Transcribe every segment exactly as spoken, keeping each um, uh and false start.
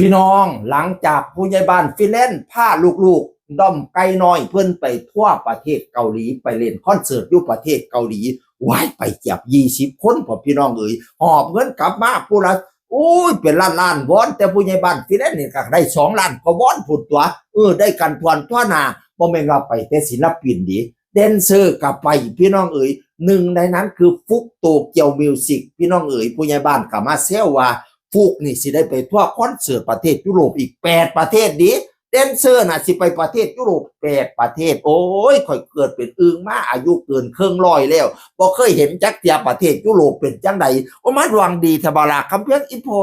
พี่น้อง หลังจากผู้ใหญ่บ้านฟินแลนด์พาลูกๆด้อมไก่น้อยเพิ่นไปทัวร์ประเทศเกาหลี ไปเล่นคอนเสิร์ตอยู่ประเทศเกาหลี ว้าย ไปเกือบยี่สิบคนพ่อพี่น้องเอ๋ย หอบเงินกลับมาผู้ละ โอ้ย เป็นล้านๆวอน แต่ผู้ใหญ่บ้านฟินแลนด์นี่ก็ได้สองล้านกว่าวอนพุ้นตั๊ว เออ ได้กันทั่วหน้า บ่แม่นว่าไปแต่ศิลปินเด้ แดนเซอร์ก็ไปพี่น้องเอ๋ย หนึ่งในนั้นคือฟลุกโตเกียวมิวสิก พี่น้องเอ๋ย ผู้ใหญ่บ้านก็มาแซวว่า ฟลุกนี่สิได้ไปทัวร์คอนเสิร์ตประเทศยุโรปอีกแปดประเทศเด้ แดนเซอร์น่ะสิไปประเทศยุโรปแปดประเทศ โอ้ย ข้อยเกิดเป็นอึ่งมาอายุเกินครึ่งร้อยแล้ว บ่เคยเห็นจักเทื่อประเทศยุโรปเป็นจั่งใด โอ้ มาดวงดีแท้บ่ล่ะ คำเพียงอีพ่อ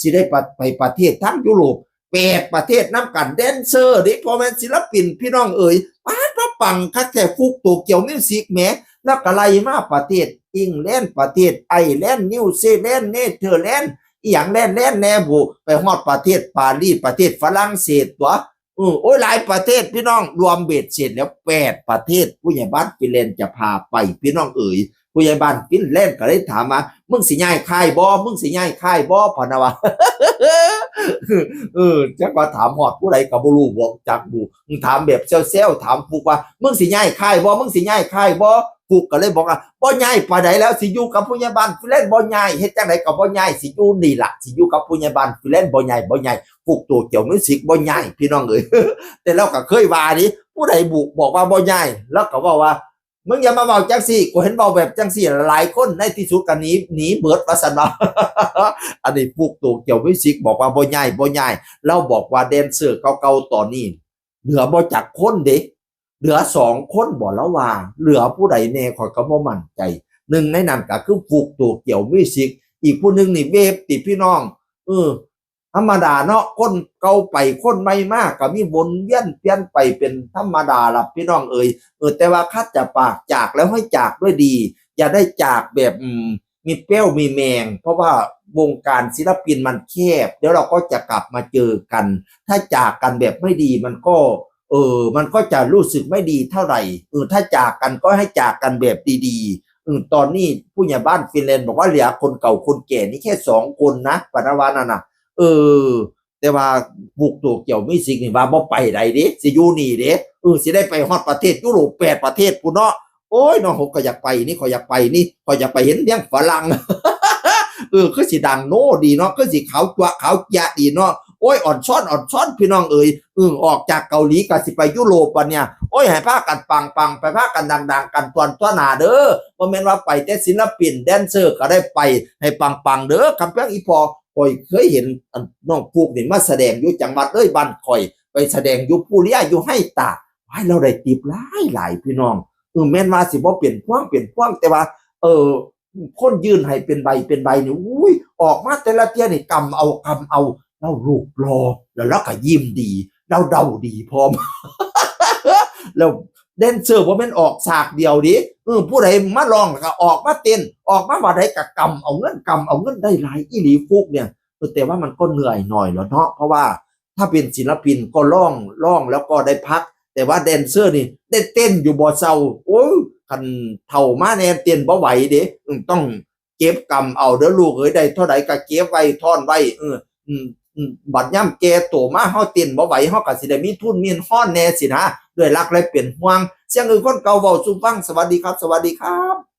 สิได้ไป ไปประเทศทางยุโรปแปดประเทศนำกัน แดนเซอร์เด้ บ่แม่นศิลปิน พี่น้องเอ๋ย ป๊าด มาปังคักแท้ ฟลุกโตเกียวมิวสิกแหม แล้วก็ไล่มาประเทศอังกฤษ ประเทศไอร์แลนด์ นิวซีแลนด์ เนเธอร์แลนด์ อีหยังแลนด์ แลนด์แน่บุ ไปฮอดประเทศปารีส ประเทศฝรั่งเศสตั๊ว เออ โอ้ย หลายประเทศพี่น้อง รวมเบ็ดเสร็จแล้วแปดประเทศ ผู้ใหญ่บ้านฟินแลนด์จะพาไป พี่น้องเอ๋ย ผู้ใหญ่บ้านฟินแลนด์ก็เลยถามมา มึงสิย้ายค่ายบ่ มึงสิย้ายค่ายบ่ พะนะว่า เออ จักว่าถามฮอดผู้ใดก็บ่รู้ บอกจักบุ ถามแบบแซวๆ ถามฟลุกว่า มึงสิย้ายค่ายบ่ มึงสิย้ายค่ายบ่ ฟลุกก็เลยบอกว่า บ่ย้ายปานใดแล้ว สิอยู่กับผู้ใหญ่บ้านฟินแลนด์บ่ย้าย เฮ็ดจั่งใดก็บ่ย้าย สิอยู่นี่ล่ะ สิอยู่กับผู้ใหญ่บ้านฟินแลนด์บ่ย้าย บ่ย้าย ฟลุกโตเกียวมิวสิกบ่ย้าย พี่น้องเอ๋ย แต่ลาวก็เคยว่าเด้ ผู้ใดบุบอกว่าบ่ย้าย ลาวก็เว้าว่า มึงอย่ามาเว้าจั่งซี้ กูเห็นเว้าแบบจั่งซี้หลายคน ในที่สุดก็หนี หนีเบิดว่าซั่นว่า อันนี้ฟลุกโตเกียวมิวสิกบอกว่าบ่ย้าย บ่ย้าย ลาวบอกว่าแดนเซอร์เก่าๆตอนนี้ เหลือบ่จักคนเด้ เหลือสองคนบ่ ลาวว่า เหลือผู้ใดแน่ ข้อยก็บ่มั่นใจ หนึ่งในนั้นก็คือฟลุกโตเกียวมิวสิก อีกผู้หนึ่งนี่เวฟติพี่น้อง เออ ธรรมดาเนาะ คนเก่าไปคนใหม่มา ก็มีวนเวียนเปลี่ยนไปเป็นธรรมดาล่ะพี่น้องเอ๋ย เออ แต่ว่าคันจะปากจากแล้วให้จากด้วยดี อย่าได้จากแบบ อืม มีแป้วมีแมง เพราะว่าวงการศิลปินมันแคบ เดี๋ยวเราก็จะกลับมาเจอกัน ถ้าจากกันแบบไม่ดีมันก็ เออ มันก็จะรู้สึกไม่ดีเท่าไหร่ เออ ถ้าจากกันก็ให้จากกันแบบดีๆ เออ ตอนนี้ผู้ใหญ่บ้านฟินแลนด์บอกว่าเหลือคนเก่าคนแก่นี่แค่สองคนนะ พะนะว่านั่นน่ะ เออ แต่ว่าฟลุกโตเกียวมิวสิกนี่ว่าบ่ไปใดเด้ สิอยู่นี่เด้ เออ สิได้ไปฮอดประเทศยุโรปแปดประเทศพุ้นเนาะ โอ้ยเนาะ ข้อยก็อยากไปนี่ ข้อยอยากไปนี่ ข้อยอยากไปเห็นเมืองฝรั่ง เออ คือสิดังโน้ดีเนาะ คือสิขาวจั๊วะขาวเจียะดีเนาะ โอ้ย อ่อนซ้อน อ่อนซ้อน พี่น้องเอ๋ย เออ ออกจากเกาหลีก็สิไปยุโรปบัดเนี่ย โอ้ย ให้พากันปังๆ ไปพากันดังๆ กันทั่วหน้าเด้อ บ่แม่นว่าไปแต่ศิลปิน แดนเซอร์ก็ได้ไป ให้ปังๆ เด้อ คำเพียงอีพ่อ ข้อยเคยเห็น อัน น้องฟลุกนี่มาแสดงอยู่จังหวัดเลย บ้านข้อย ไปแสดงอยู่ภูเรือ อยู่ไฮตาก ว้าย ลาวได้ทิปหลายๆ พี่น้อง เออ แม่นว่าสิบ่เป็นพวงเป็นพวง แต่ว่า เออ คนยื่นให้เป็นใบเป็นใบนี่ อุ้ย ออกมาแต่ละเทื่อนี่กำเอา กำเอา ลาวรูปหล่อ แล้วลาวก็ยิ้มดี ลาวเดาดีพร้อม แล้วแดนเซอร์บ่แม่นออกฉากเดียวเด้ เออ ผู้ใดมาร้องก็ออกมาเต้น ออกมาว่าใดก็กำเอาเงิน กำเอาเงิน ได้หลายอีหลีฟลุกเนี่ย เออ แต่ว่ามันก็เหนื่อยหน่อยแหละเนาะ เพราะว่าถ้าเป็นศิลปินก็ร้อง ร้องแล้วก็ได้พัก แต่ว่าแดนเซอร์นี่ได้เต้นอยู่บ่เซา โอ้ย คันเฒ่ามาแน่เต้นบ่ไหวเด้ อืม ต้องเก็บกำเอาเด้อลูกเอ้ย ได้เท่าใดก็เก็บไว้ ท่อนไว้ เออ อืม อืม บัดยามแก่โตมาเฮาเต้นบ่ไหว เฮาก็สิได้มีทุนมีฮ้อนแน่สินะ ด้วยรักและเป็นห่วง เสียงอื่นคนเก่าเว้าสู่ฟัง สวัสดีครับ สวัสดีครับ